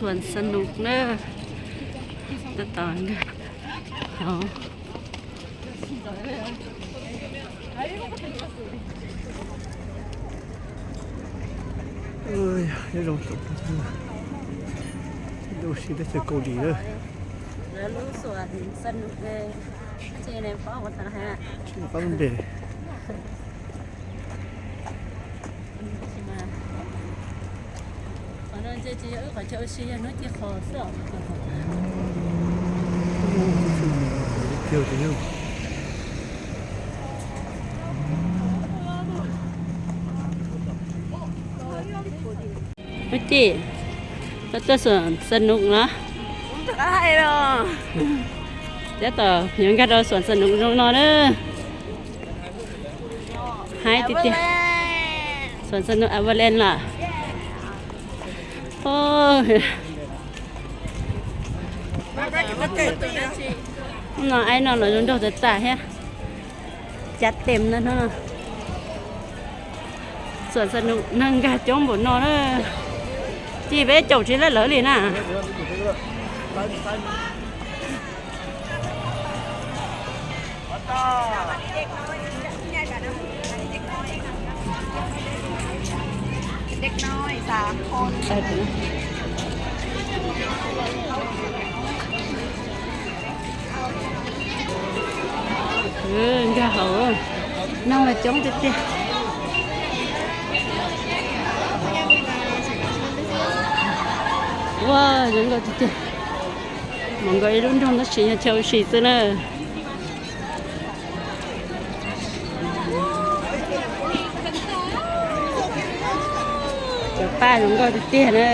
Xuas xas num na, tab tom nkag hauv. Nyob zoo tsoom phooj ywg, ua si teb chaws Kaus Lim lawm. Lawv lub xuas xas num, tsis paub ua tau hais. Tsis paub npe. Qhov no ntshe tsis yog wb qhov chaw ua si, yog hnub ci qhos xwb os. Hnub ci, koj tuaj xuas xas num los? Tab tom yuav nkag rau xuas xas num zoo no na. Haib tiag tiag. Xuas xas num Avalanche los? No aib no los zoo nraug tas tas thiab. Cab tes na hnub no. Xuas xas num neeg nkag coob npaum no na. Ci peb caum tsis lab lawv li na. Nkag hauv, neeg mas coob tiag tiag. Ua zoo nkauj tiag tiag. Mus nkaum ib lub nroog tab sis yog chaw ua si xwb na. Cov paj zoo nkauj tiag tiag na.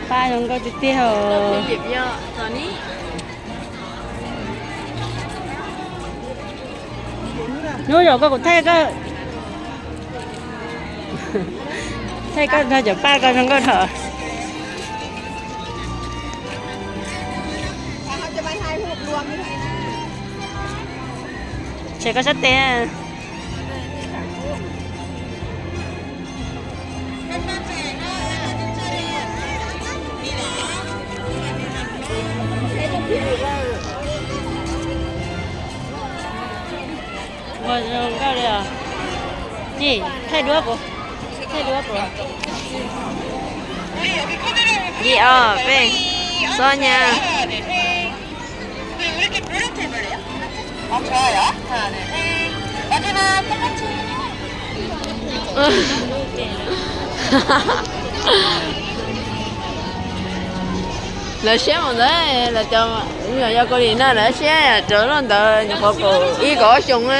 Paj zoo nkauj tiag tiag os. Hnub zaum koj kuv thaij koj, thaij koj nrog cov paj koj zoo nkauj dhau. Tshem koj sab tes. Ua zoo nkauj li os. Ni, thaij duab kuv, thaij duab kuv. Yim os peb, xob nyab. Lawv siab mus ntawd, lawv cov me nyuam yaus Kaus Lim na lawv siab rau lub ntawd nyuam qhuav kaum ib kaum ob xyoo na.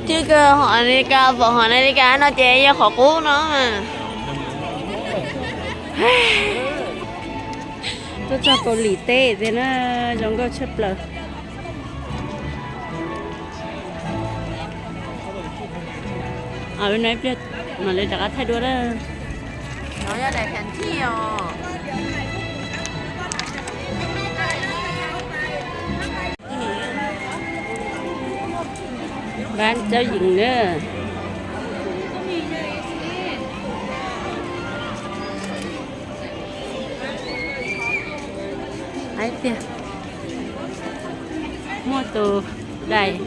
Tib kawg hom Amelikas, pom hom Amelikas no ces yog qhov qub no mas. Tuaj txog Kaus Lim teb tiag na, zoo nkauj tshaj plaws. Ib pliag mam li rov qab thaij dua na. Npab Txawj Yees na. Haib tiag. Muaj tus dais.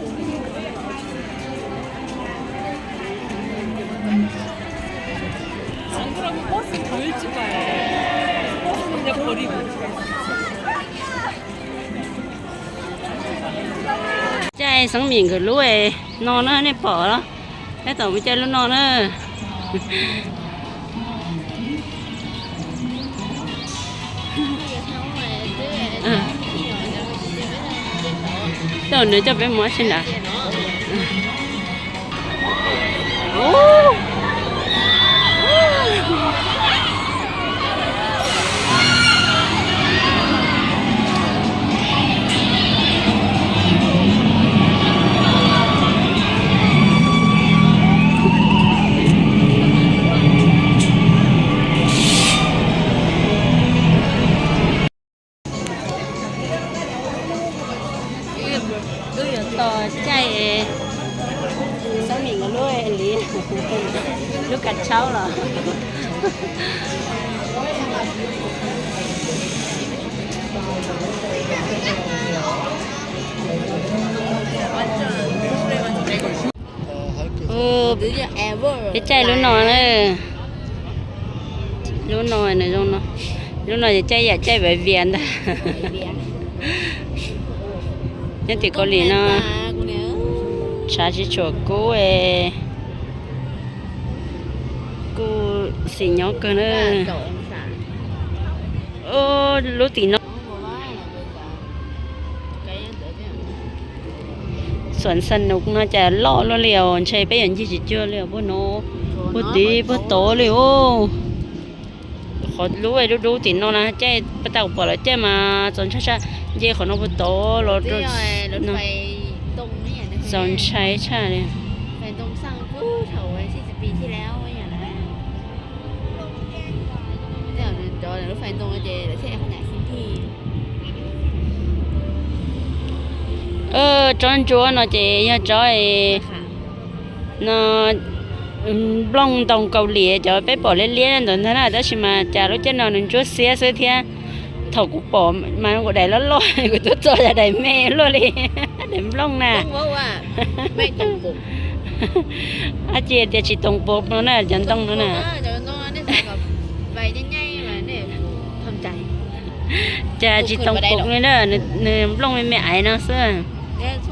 Caij xeeb mim nkawd lub no na, nej pom los? Tab tom mus caij lub no na. Tej zaum nws coj peb mus ua si ntawd. Lub kav tshaub los. Peb caij lub no na. Lub no, lub no ces caij yam caij viav vias ntag. Nyob tim Kaus Lim no tshav tsis tshua kub, kuj xim nyob kawg na. Lub tim no xuam xa nus no cas loj luaj li os, ntshe peb yuav ncig tsis cuag li os, puag no, puag tid puag tod li os. Qhov lub dub dub tim no na caij, pas tas kuv pom lawv caij mas txaus ntshai tshaj, nce qhov no puag tod los rau, txaus ntshai tshaj li. Tsob ntsuab no ces yog tsob no, nplooj ntoo Kaus Lim cov peb pom liab liab ntawd ntag na, tab sis mas cas lub caij no nws ntsuab xiab xwb thiab. Thaum kuv pom mas kuv daim loj loj, kuv twb txo yog daim me luaj li, daim nplooj na. Ab, cia tias tsis toom pum no na, cov ntoo no na. Cas tsis toom pum li na, nws nplooj me me aiv no xwb.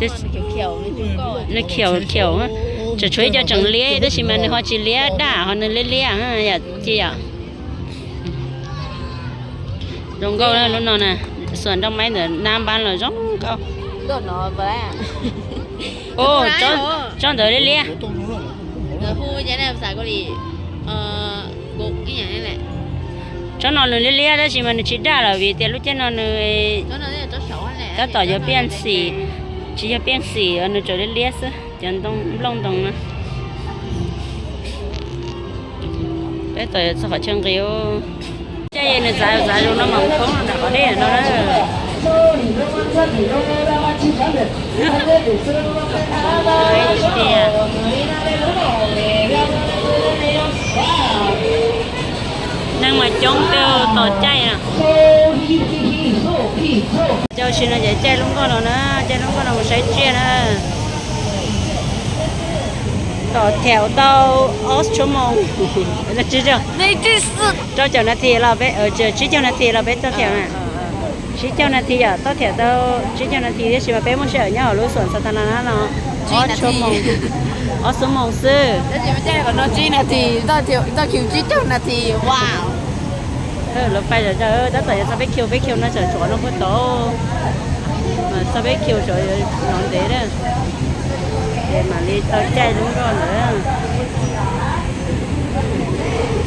Nws khiaum khiaum, tseem tshuav ib co tseem liab tab sis mas nws ho tsis liab daj, ho nws liab liab yom, cia yom. Zoo nkauj lub no na, xuas nroj maib ntawd nab npab los zoo nkauj. Tsob ntawd liab liab. Tsob no nws liab liab tab sis mas nws tsis daj lawm vim tias lub caij no nws tab tom yog piaj xim, tsis yog piaj xim, nws tseem liab liab xwb cov ntoo nplooj ntoo na. Peb tom yuav txog qhov chaw nqis. Caij nws txav txav zoo no mas mus poob nram qhov dej no na. Neeg mas coob tej tos caij na. Caij sim no ces caij lub nkoj no na, caij lub nkoj no mus saib tsiaj na. Tos them tau ob xuab moos, rau caum nas this los peb, tsib caug nas this los peb tau them na. Tsib caug nas this yom, tau them tau tsib caug nas this tiam sis mas peb muaj sij hawm nyob hauv lub xuam Xathana no ob xuab moos, ob xuab moos xwb. Lawv pais zom zaws, tab tom yuav txog peb khiu, peb khiu no tseem tshuav no puag tod, txog peb khiu tshuav no ntev na, ces mam li tau caij lub nkoj ntawd.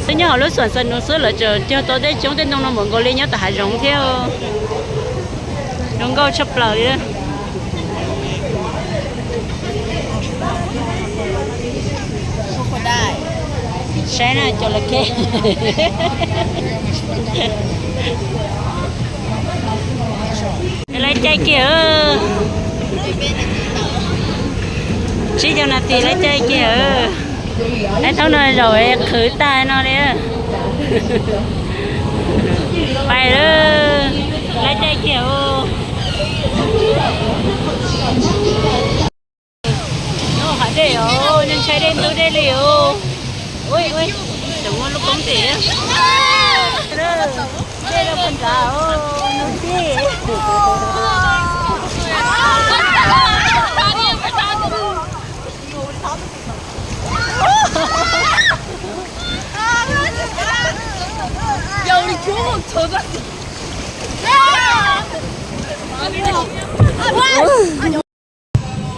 Twb nyob hauv lub xuam Xathana xwb lawv tseem cog tau tej coob tej ntoo no npaum nkaus li nyob tom hav zoov thiab. Zoo nkauj tshaj plaws li. Saib na cov lawv khej. Lawv caij kiag, tsib caug nas this lawv caij kiag. Ib thaum no zaum qhwv tag no li. Pais lawm, lawv caij kiag. Nyob hauv dej os, nej ntshai dej ntub dej li os. Ui, ui, tseem muaj lub koob tim. Dej loj puag nrad os, nug tij.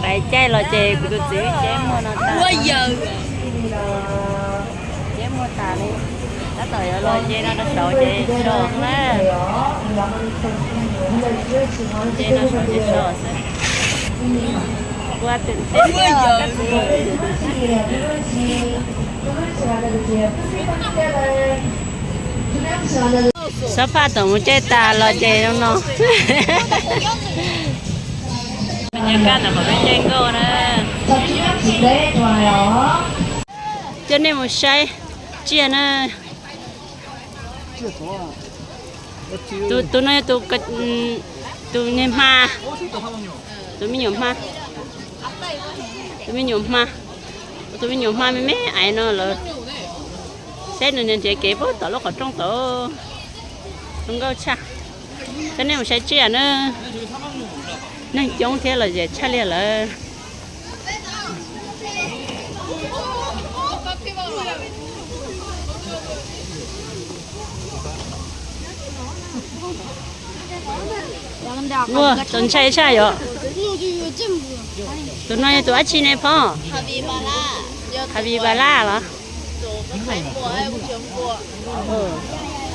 Pais caij los ces kuv tus txiv ceb muag no tas. Ceb muag tas li. Tab tom yuav los ces no rau saud ces so na. Ces no saud ces so xwb. Ua twm teb. Xob Phaj thaum mus caij tas los ces no no. Nyuag kaj ntawm qhov peb caij nkauj na. Coj nej mus saib tsiaj na. Tus no yog tus, tus niag hma, tus me nyuam hma, tus me nyuam hma, tus me nyuam hma me me aiv no lawm. Saib nws nrhiav kev puag tom lub qhov rooj tod, zoo nkauj tshaj. Coj nej mus saib tsiaj na. Neeg coob thiab los zem tshaj li lawm. Ua, txaus ntshai tshaj yom. Tus no yog tus dab tsi ne phauj? Capybara los?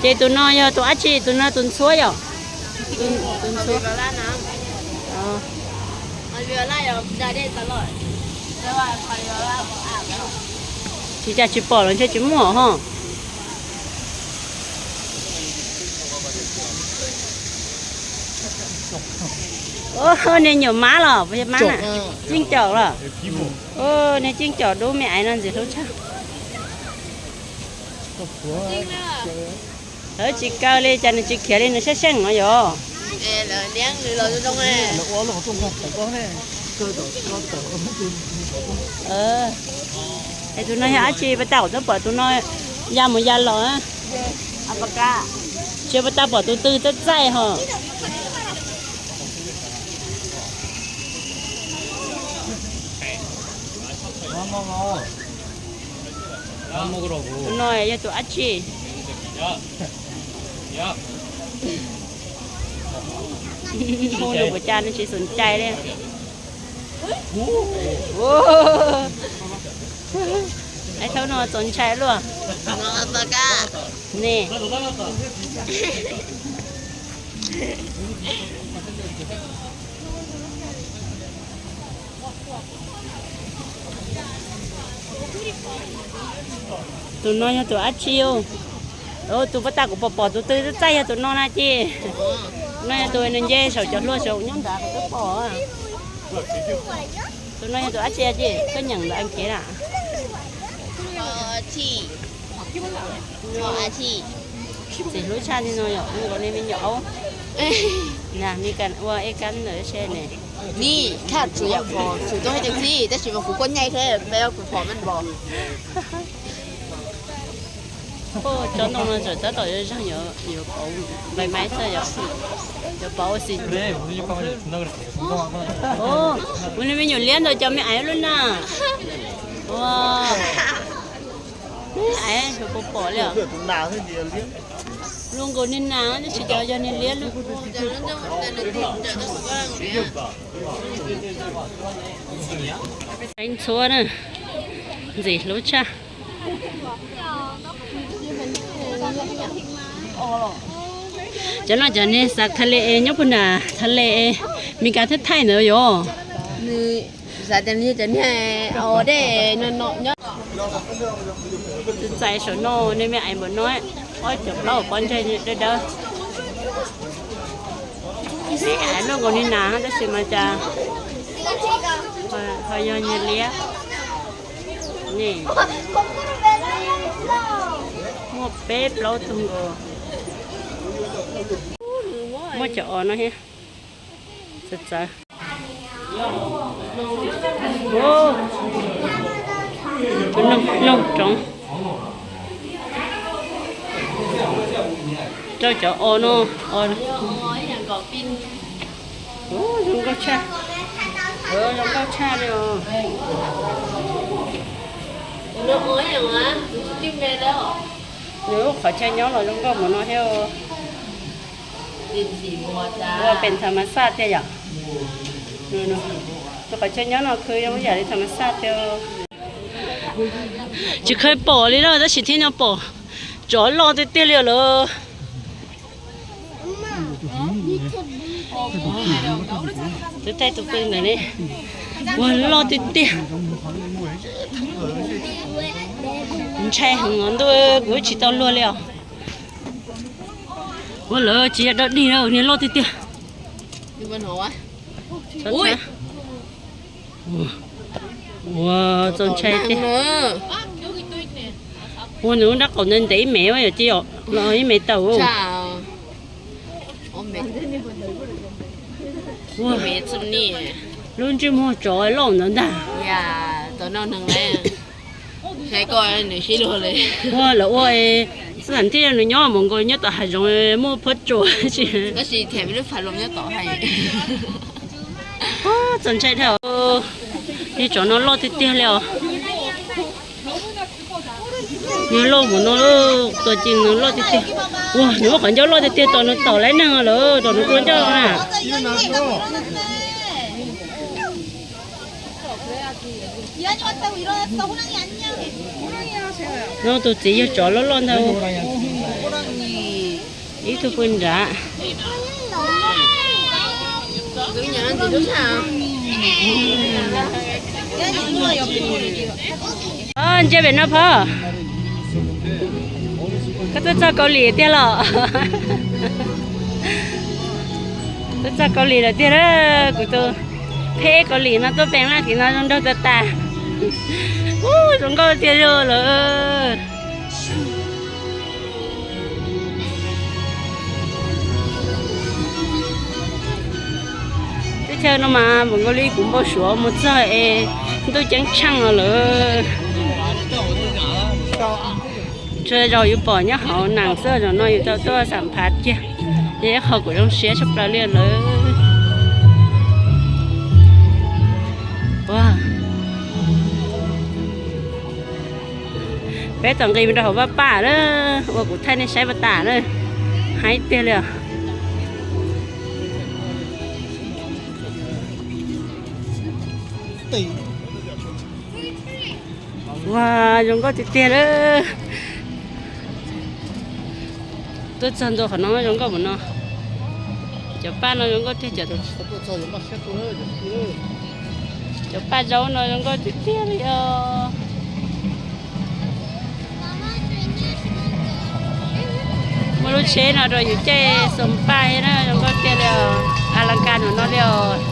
Ces tus no yog tus dab tsi? Tus no tus ntxhuab yom? Tus ntxhuab. Tsis cas tsis pom los ntshe tsis muaj ho. Niag nyuam mab los, mab na, jeej caum los. Niag jeej caum dub me aiv no ntxim hlub tshaj. Lawv tsis kaw li cas nws tsis khiav li, nws sab seej no yom. Es tus no yog dab tsi? Pas tas kuv twb pom tus no ya mus ya los. Tsis pas tas pom tus twg txaij txaij ho. Tus no yog tus dab tsi? Hu nws puas cas nws tsis xum cai li. Ib thaum no txaus ntshai luaj ne. Tus no yog tus dab tsi? Tus pas tas kuv pom pom tus twg txaij yog tus no na ces. No yog tus nws nce saum cov hlua saum nyob nrad kuv twb pom. Tus no yog tus dab tsi ces koj nyeem ntawm a kev na. Ntxim hlub tshaj li no yom, nkaus li me nyuam aub. Na, mi kas ua ej kab ntawm se ne. Ni, khaj tsuas yam phom tsuas tuaj hais tias txi, tab sis mas kuv kuaj nyaij thiab, peb kuv phom me npos. Cov ntoo no tseem tab tom yuav zeeg, yuav pauv npai maib xwb yom, yuav pauv ua xim. Ua li me nyuam liab ntawd cov me aiv lub na. Ua, me aiv puas pom li os. Zoo nkaus niag nas tab sis cov yog niag liab lub. Ntxhuab na, ntxim hlub tshaj. Cov no cov niag xav tha le es nyob puag nram tha le es Meskas thiab Thaij ntawd yom. Xav tias nws yog cov niag dej no no nyob. Tus ntxhais saum no nej me aiv npaum no, ob cov plaub pob ntseg dawb dawb. Me aiv luaj nkaus niag nas tab sis mas cas ho yog niag liab. Ne, muaj peb plaub tug nkaus. Muaj cov os no thiab. Txawv txawv. Tus noog, noog roov rau cov os no. Zoo nkauj tshaj, zoo nkauj tshaj li os. Nws lub qhov chaw nyob los zoo nkauj npaum no thiab. Ua pem tha mas xaj tiag yom. Tus qhov chaw nyob no khw zoo yam li tha mas xaj tiag. Tsis kheev pom li na tab sis thiaj nyob pom. Tsov loj tiag tiag li lawm. Twb thaij tus pw ntawm ne. Ua loj tiag tiag. Ntshai heev os ntuj, kuv tsis tau luag li os. Ua lawv tsis yog dog dig na, niag loj tiag tiag. Ua txaus ntshai tiag. Ua nws lub nrab qaum ntawd ntev ib mev yom, ci los ib mev tawm. Lub ntsej muag tsov loj ntawd ntag. Ua lawv ua xab tham thiaj nws nyob mus nkaus nyob tom hav zoov muaj phab tsua si. Txaus ntshai dhau. Yog tsov no loj tiag tiag li os. Nws loj mus no, tua ci nws loj tiag tiag. Ua nws muaj qhov ncauj loj tiag tiag, tos nws tom laib neeg lawm, tos nws tua ncauj na. No tus txiv yog tsov loj loj ntag. Ib tug pw nrad. Ntsia pem no phauj, koj tuaj txog Kaus Lim tiag los? Tuaj txog Kaus Lim lawm tiag a. Kuv tus pheb Kaus Lim no tuaj peem laj tim no zoo nraug tas tas. Ub, zoo nkauj tiag zog lawm. Teb chaws no mas npaum nkaus li kuv npau suav mus txog es ntuj ceeb tsheej no lawm. Tsuas zaum yus pom nyob hauv nees xwb, zaum no yus tau tuaj xam phav kiag, yog ib qho kuv zoo siab tshaj plaws li lawm. Ua, peb tau nqis rau hauv vaj paj na, ua kuv thaij nej saib paj tas na, haib tiag li os. Ua, zoo nkauj tiag tiag lawm. Tuaj txog ntua qhov no zoo nkauj mus no. Cov paj no zoo nkauj tiag. Cov paj zaub no zoo nkauj tiag tiag li os. Muaj lub tsheb no rau yus caij xoo paj thiab na, zoo nkauj tiag li os. A las kas no li os.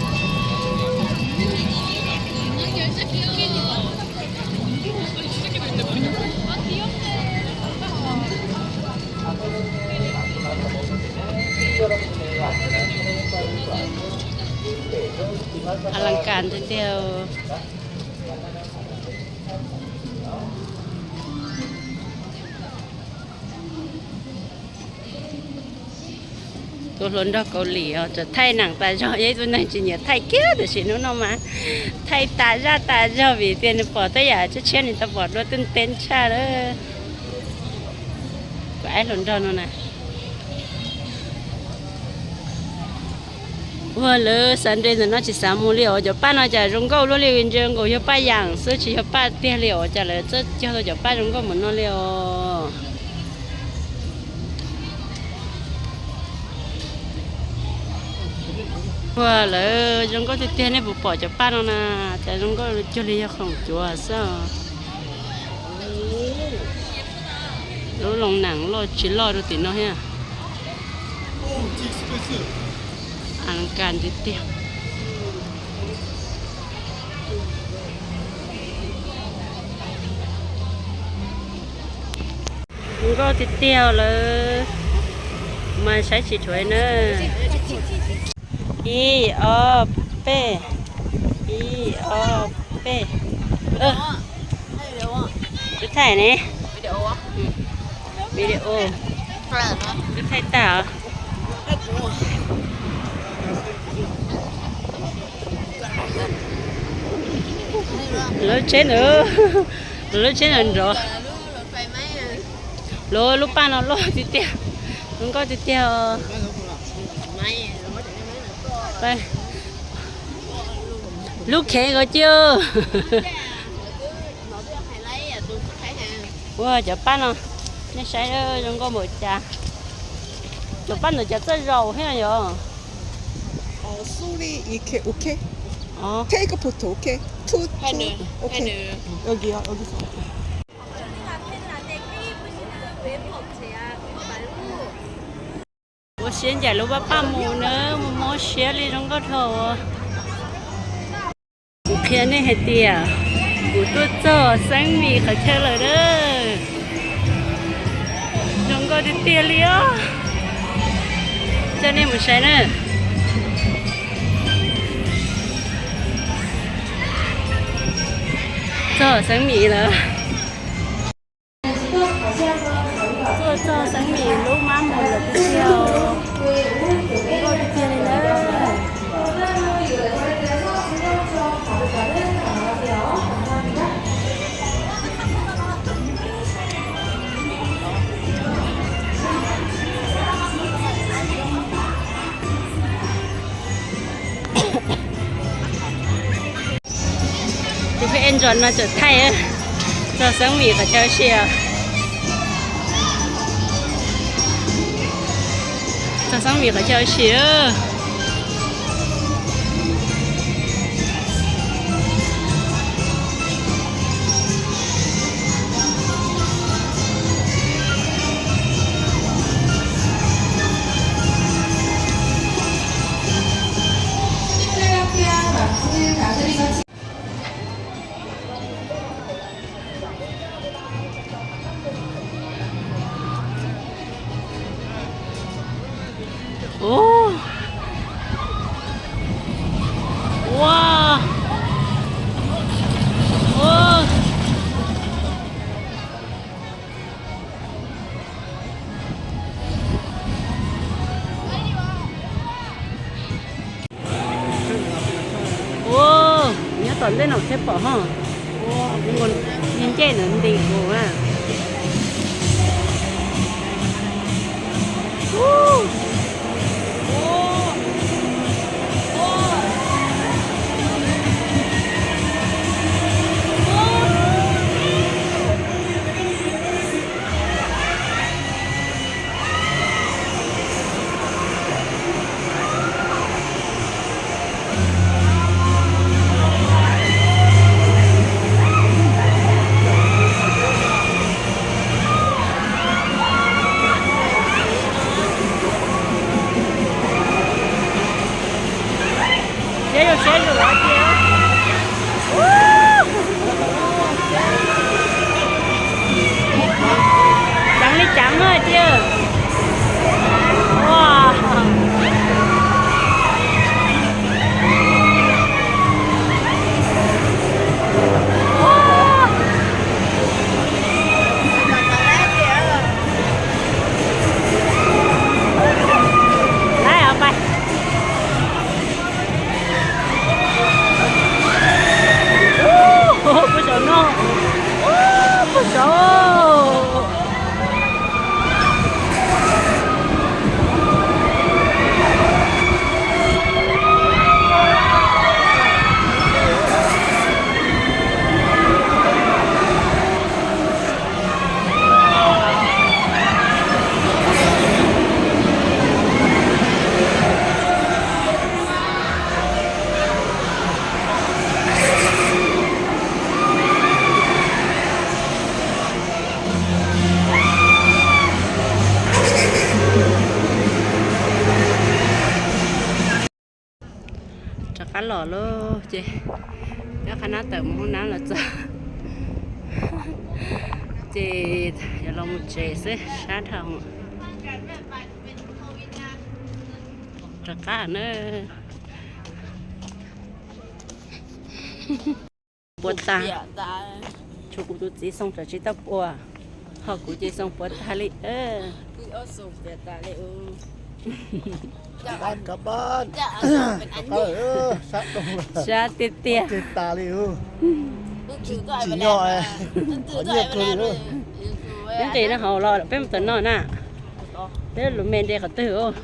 A las kas tiag tiag. Tus hluas nraug Kaus Lim os, txawm thaij nees tas zog, yog ib tug neeg tsis nyiam thaij kiag, tiam sis hnub no mas thaij tas zaj tas zog vim tias nws pom tej yam tshiab tshiab nws tau pom dua twb ntev tshaj lawm. Kuv aib hluas nraug no na. Ua lawv Sunday ntawm no tsis xav mus li os, cov paj no cas zoo nkauj luaj li, ntsia nkaus yog paj yam xwb tsis yog paj tiag li os, cas lawv txawj cog tau cov paj zoo nkauj mus no li os. Ua lawv zoo nkauj tiag tiag, nej puas pom cov paj no na, cas zoo nkauj cuag li yog khoom cuav xwb. Lub loo nees loj tsis loj rau tim no thiab. A las kas tiag tiag. Nkauj tiag tiag lawm. Mas saib tsis dhuav na. Ib ob peb, ib ob peb. Twb thaij ne, video twb thaij tag. Lub tsheb ntawd, lub tsheb ntawd nrov. Lub, lub paj no loj tiag tiag, zoo nkauj tiag tiag. Lub khev ko cia. Ua cov paj no, nej saib zoo nkauj npaum cas. Cov paj ntawd cov txawj zaum thiab yom. Ua siab ncaim lub paj paj mus na, mus mob siab li zoo nkauj dhau. Kuv qhia nej hais tias kuv tuaj txog Xeeb Vis qhov chaw lawm na. Tiag li os. Coj nej mus saib na. Txog xeev Mim lawm. Tuaj txog xeev Mim lub mab moos lawm tiag tiag. Nkauj tiag tiag li na. Tus pheej ej ntsos no tseem thaij txog xeev Mim qhov chaw ua si. Txog xeev Mim qhov chaw ua si. Ua, ua, ua. Ua, nyob tom ntej no thiaj pom hos. Ua, nce ntawm ntim mus na. Siab zoo siab zoo hais tias, ceev li ceev hais tias, ua, laib os pais. Puag saum no, puag saum. Rov qab los lauj, ces coj qhab nab tawm mus hoob nab los txog, ces yuav los mus tsev xwb, sab dhau. Rov qab na. Puas tas? Tshuav kuv tus txiv xoo tseem tsis tau puas, ho kuv ces xoo puas tag li. Sab tiag tiag. Nyob nqis no hauv los peb mus tom no na. Peb lub me nres qhov twg os?